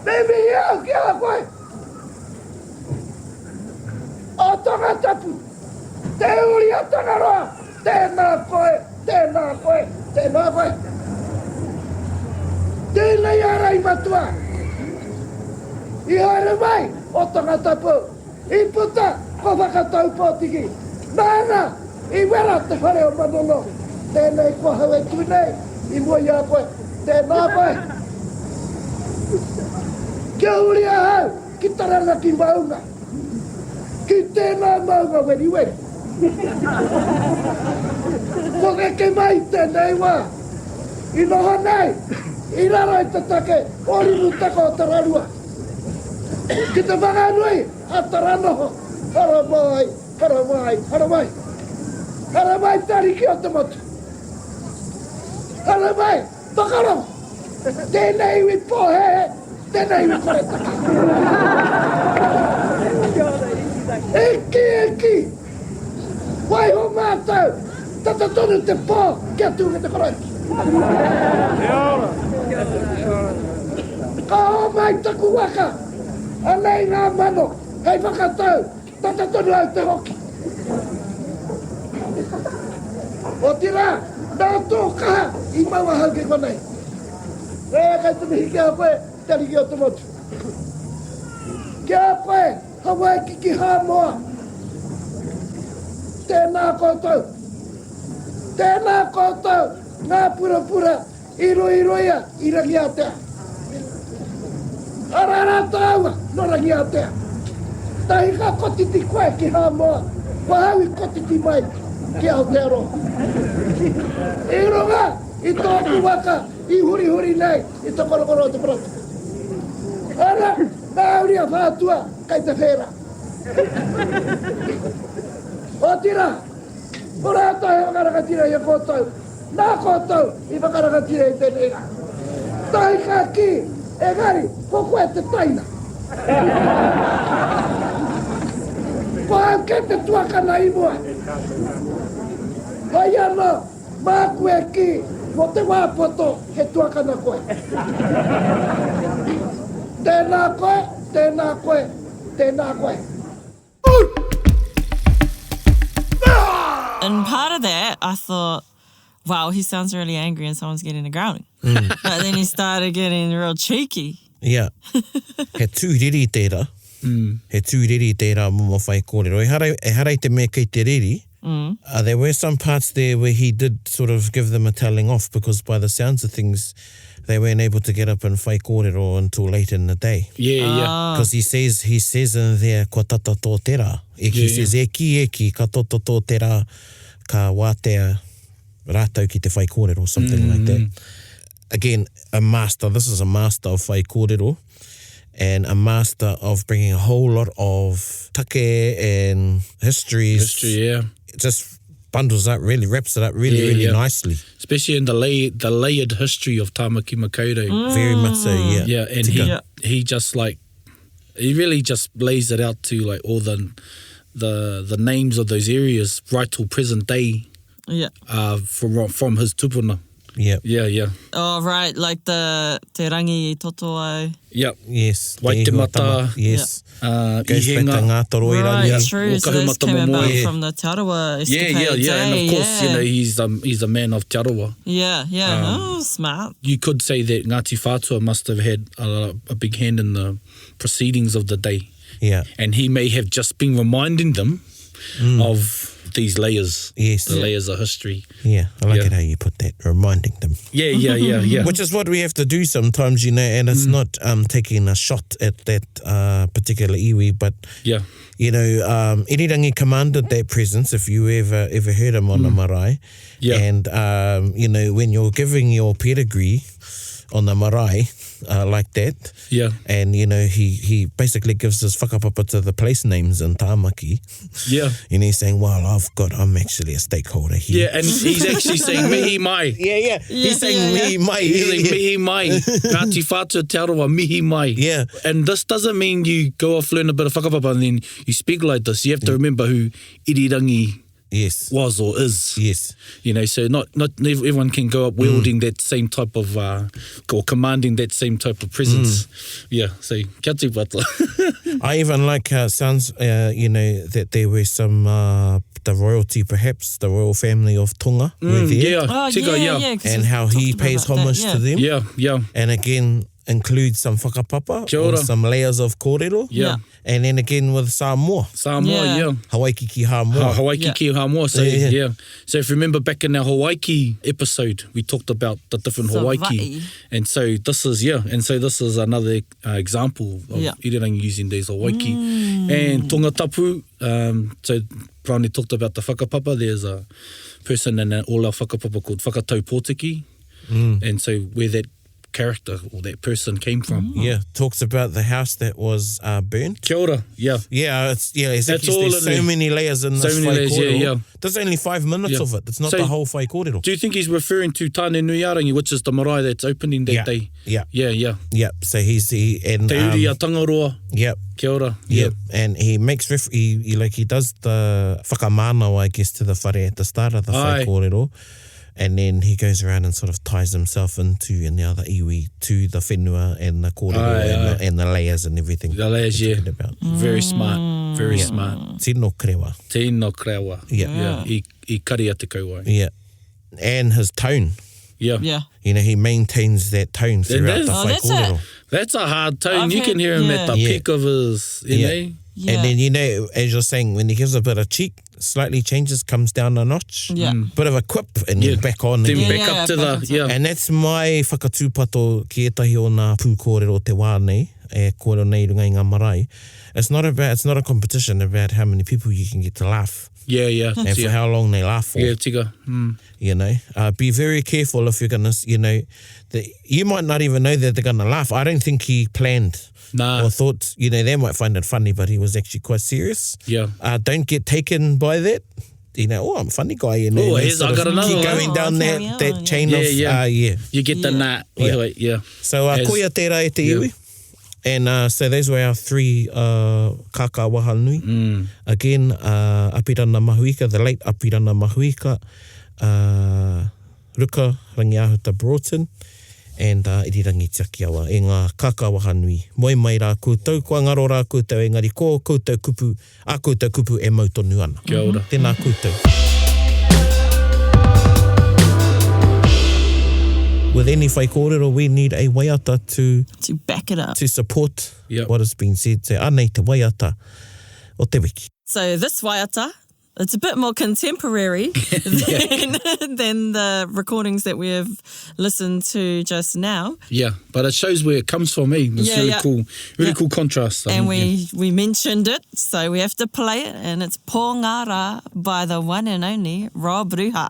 Me mihi au ki a koe. O Tongatapu, te uri o Tangaroa, tēnā koe, tēnā koe, tēnā koe. Tēnei ārai matua. I haere mai o Tongatapu, i puta ko Whakataupōtiki. Nāna i wera te whare o Manono. Tēnei ko ahau e tū nei i mua i a koe, tēnā koe. Kia huri ahau ki Taranaki maunga, ki tēnā maunga weriweri. Kua eke mai tēnei wā, i noho nei i raro i te take o Rimutaka o Tararua. Ki te Whanganui. a Taranoho, haramai, haramai, haramai. Haramai te ariki o te motu. Haramai, whakarawa. Tēnei iwi pōhēhē, tēnei iwi koretake. E kī, e kī, waiho mātou, tata tonu te pō kia tū ki te koroiki. Ka homai taku waka, anei ngā mano hei whakatau, tata tonu au te hoki. Otirā, nā tō kaha i mau ahau ki konei. E, kei te mihi ki a koe, te ariki o te motu. Ki a koe, Hawaiki ki Hāmoa. Tēnā koutou. Tēnā koutou, ngā purapura i ruiruia i Rangiātea. Arā rā tāua nō Rangiātea. Tahi ka kotiti koe ki Hāmoa, ko ahau i kotiti mai ki Aotearoa. I runga i tōku waka i hurihuri nei i te korokoro o te parata. Arā, ngā uri a Whātua kei te whērā. Otirā, ko rātou he whakarangatira i a koutou, nā koutou i whakarangatira i tēnei rā. Tahi ka kī, engari, ko koe te taina. Ko au kē te tuakana i mua. Hoi anō, māku e kī, mō te wā poto, he tuakana koe. Tēnā koe, tēnā koe, tēnā koe. And part of that, I thought, wow, he sounds really angry and someone's getting a grounding. Mm. But then he started getting real cheeky. Yeah. He tūriri tērā. Mm. He tūriri tērā momo whai kōrero. Ehara, ehara i te mea kei te riri. Mm. Uh, there were some parts there where he did sort of give them a telling off because by the sounds of things, they weren't able to get up and whai kōrero until late in the day. Yeah, yeah. Because he says, he says in there, kua tata tō te rā. E, he yeah, says, yeah. e ki, e ki, ka toto tō te rā, ka wātea rātou ki te whai kōrero, something mm. like that. Mm. Again, a master, this is a master of whai kōrero, and a master of bringing a whole lot of take and histories. History, yeah. Just bundles up, really wraps it up really, yeah, really yeah. nicely. Especially in the lay, the layered history of Tamaki Makaurau. Mm. Very much so, yeah. Yeah, and he yeah. he just like he really just lays it out to like all the the the names of those areas right till present day. Yeah. Uh, from from his tupuna. Yeah. Yeah, yeah. Oh, right, like the Te Rangi i Toto ai. Yep. Yes. Waitemata. Yes. Yeah. Uh, Goes back to Ngātoroirangi. Right, yeah. true. So those came about from the Te Arawa escapades. Yeah, yeah, yeah. And of course, yeah. you know, he's, um, he's a man of Te Arawa. Yeah, yeah. Um, oh, smart. You could say that Ngāti Whātua must have had a, a big hand in the proceedings of the day. Yeah. And he may have just been reminding them mm. of these layers. Yes. The layers of history. Yeah, I like yeah. it how you put that, reminding them. Yeah, yeah, yeah, yeah. Which is what we have to do sometimes, you know, and it's mm. not um, taking a shot at that uh, particular iwi, but, yeah. you know, um, Irirangi commanded that presence, if you ever ever heard him on mm. a marae. Yeah. And, um, you know, when you're giving your pedigree on the marae, uh, like that. Yeah. And, you know, he, he basically gives his whakapapa to the place names in Tāmaki. Yeah. And he's saying, well, I've got, I'm actually a stakeholder here. Yeah, and he's actually saying, mihi mai. Yeah, yeah. yeah he's saying, yeah, mihi mai. He's saying, mihi mai. Ngāti Whātua Te Arawa, mihi mai. Yeah. And this doesn't mean you go off, learn a bit of whakapapa, and then you speak like this. You have to remember who Irirangi yes. was or is. Yes. You know, so not, not everyone can go up wielding mm. that same type of, uh, or commanding that same type of presence. Mm. Yeah, so kia tūpato. I even like how it sounds, uh, you know, that there were some, uh, the royalty perhaps, the royal family of Tonga mm, were there. Yeah, oh, Tika, yeah, yeah. And how he pays homage that, yeah. to them. Yeah, yeah. And again, include some whakapapa or some layers of kōrero. Yeah. And then again with Samoa. Samoa, yeah. yeah. Hawaiki ki Hamoa. Ha, Hawaiki yeah. ki Hamoa. So, yeah, yeah. yeah. So if you remember back in our Hawaiki episode, we talked about the different Hawaiki. And so this is, yeah, and so this is another uh, example of yeah. Irirangi using these Hawaiki. Mm. And Tonga Tapu, um, so Brownie talked about the whakapapa. There's a person in all our whakapapa called Whakatau Pōtiki. Mm. And so where that character or that person came from. Yeah, talks about the house that was burnt. Kia ora, yeah. Yeah, it's yeah, exactly. That's all There's in so there. many layers in So this many layers, yeah, whaikōrero. yeah. There's only 5 minutes Yeah. of it. It's not So- the whole whaikōrero. Do you think he's referring to Tāne Nui-ā-rangi, which is the marae that's opening that Yeah, day? yeah. Yeah, yeah. Yep. So he's he and Te uri a Tangaroa. Yep. Kia ora. Yep. And he makes ref he like he does the whakamānawa, I guess, to the whare at the start of the Aye. whaikōrero. And then he goes around and sort of ties himself into and the other iwi to the whenua and the kōrero Aye, and, aye. The, and the layers and everything. The layers, yeah. Talking about. Very smart. Very smart. Tino krewa. Tino krewa. Yeah. Yeah. I, I kari a te kauai. Yeah. And his tone. Yeah. Yeah. You know, he maintains that tone throughout that's- the Oh, that's a- whaikōrero. That's a hard tone. I've you can heard- hear him at yeah. the Yeah. peak of his, you Yeah. know. Yeah. And then, you know, as you're saying, when he gives a bit of cheek, slightly changes, comes down a notch. Yeah. Bit of a quip and then Yeah. back on Then again. back Yeah, up to back the, on top. yeah. And that's my whakatūpato ki ētahi o ngā pūkōrero o te wā nei, e kōrero nei runga i ngā marae. It's not about, it's not a competition about how many people you can get to laugh Yeah, yeah. and for yeah. how long they laugh for. Yeah, tika. Mm. You know, be very careful if you're gonna, you know, that you might not even know that they're gonna laugh. I don't think he planned Nah. or thought, you know, they might find it funny, but he was actually quite serious. Yeah. Don't get taken by that. You know, oh, I'm a funny guy. You know, Oh, and then here's- sort I of got another keep one. going Oh, down carry that, on, that yeah. chain Yeah, of, yeah. yeah. You get the Yeah. nut. Yeah. Wait, wait, yeah. So, As- koia tērā e te Yeah. iwi. And so those were our three kākā waha nui. Again, Apirana Mahuika, the late Apirana Mahuika, Ruka Rangiahuta Broughton, and Irirangi Tiakiawa. E ngā kākā waha nui. Moe mai rā koutou, kua ngaro rā koutou, engari ko koutou kupu, a koutou kupu e mau tonu ana. Kia ora. Tēnā koutou. With any whaikōrero, we need a waiata to To back it up. to support Yep. what has been said. So, anei te waiata o te wiki. So this waiata, it's a bit more contemporary than the recordings that we have listened to just now. Yeah, but it shows where it comes from, eh? It's Yeah, really yeah. cool. Really Yeah. cool contrast. I And mean, we mentioned it, so we have to play it, and it's Pōngara by the one and only Rob Ruha.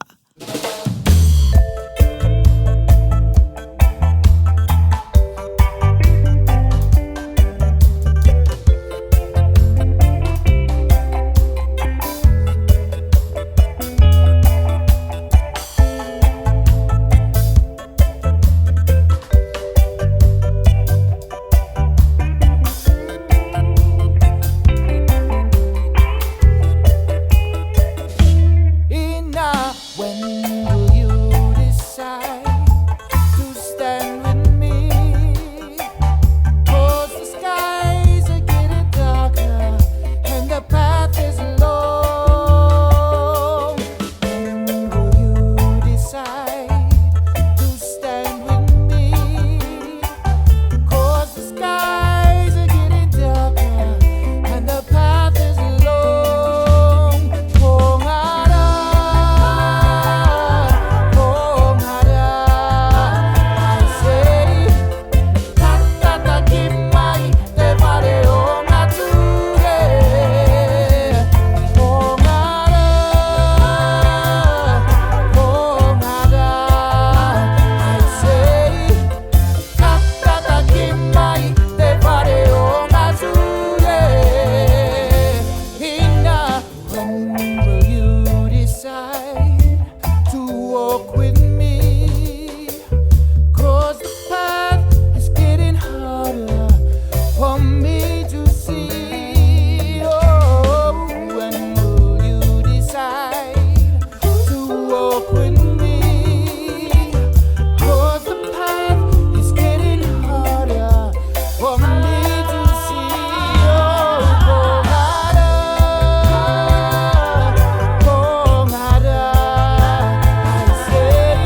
Ina, when will you decide to stand with me? 'Cause the skies are getting darker and the path is long. When will you decide to stand with me? 'Cause the skies are getting darker and the path is long. Pongara, pongara, I say, tatata ki mai te whare o ngā ture. Pongara, pongara, I say, Tatata ki mai te whare o ngā ture. Ina, when will you decide to walk with me? 'Cause the path is getting harder for me to see. Oh, when will you decide to walk with me? 'Cause the path is getting harder for me to see. Oh, pongara, pongara, I say.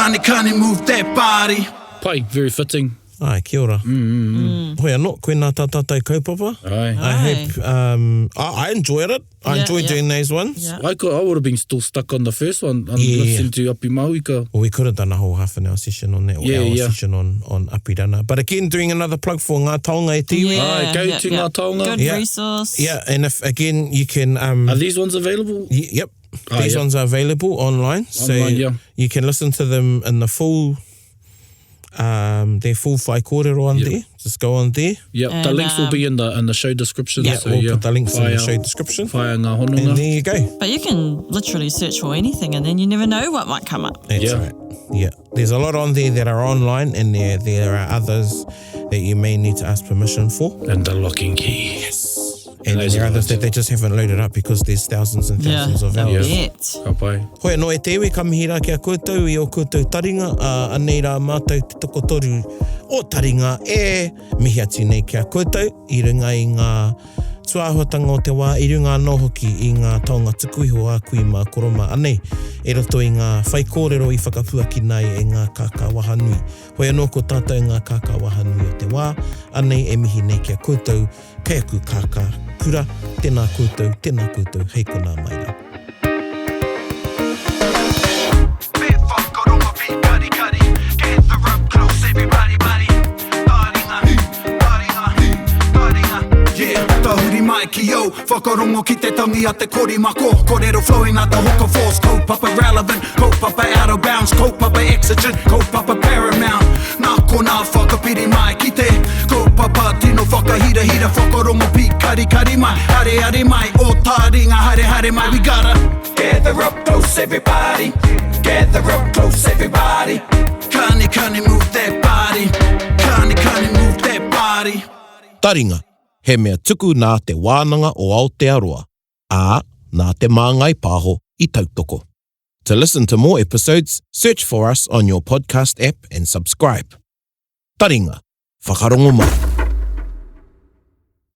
Kani kani move that body. Pai, very fitting. Ai, kia ora. Mm. Hoi anō, koinā tā tātou kaupapa. Ai. I hope, um, I, I enjoyed it. I Yeah, enjoyed yeah. doing those ones. Yeah. I, could, I would have been still stuck on the first one and Yeah. listening to Api Mahuika. Well, we could have done a whole half an hour session on that, or Yeah, hour yeah. session on, on Apirana. But again, doing another plug for Ngā Taonga e Te Iwi. Aye, go to Ngā Taonga. Good Yeah. resource. Yeah, and if, again, you can... Um, Are these ones available? yep. Ah, These yeah. ones are available online. So Online, yeah. you can listen to them in the full... Um, their full whai kōrero on Yeah. there. Just go on there. Yep, the And, links will be in the in the show description. Yeah, so, we'll yeah. put the links in the Whaia- show description. Whaia ngā hononga. And there you go. But you can literally search for anything and then you never know what might come up. That's Yeah. right. Yeah. There's a lot on there that are online, and there there are others that you may need to ask permission for. And the lock and key. Yes. And Those there are are others the that they just haven't loaded up because there's thousands and Yeah. thousands of I hours. bet. Ka pai. Hoi anō e te iwi, ka mihi rā ki a koutou i o koutou taringa, uh, anei rā mātou te tokotoru o taringa e mihi atu nei ki a koutou i runga i ngā tūāhuatanga o te wā, i runga anō hoki i ngā taonga tuku iho a kui mā koro mā. Anei, e roto i ngā whaikōrero i whakapuaki nei e ngā kākā wahanui. Hoi anō ko tātou ngā kākā wahanui o te wā, anei e mihi nei ki a koutou, kei aku kākā kura, tēnā koutou, tēnā koutou, hei konā mai rā. Bit whakarongo pīkari kari Gather up close everybody buddy Taringa, taringa, taringa Yeah, tahuri mai ki au Whakarongo ki te tangi a te kori mako Kōrero flowing like the hook of force Kaupapa relevant, kaupapa out of bounds Kaupapa exigent, kaupapa paramount Nā konā whakapiri mai ki te Kaupapa tino whakahirahira Whakarongo pīkari kari mai Hare hare mai, o taringa hare hare mai We gotta gather up close everybody Gather up close everybody Kani kani move that body Kani kani move that body Taringa, he mea tuku nā te wānanga o Aotearoa, ā, nā te māngai pāho i tautoko. To listen to more episodes, search for us on your podcast app and subscribe. Taringa, whakarongo mai.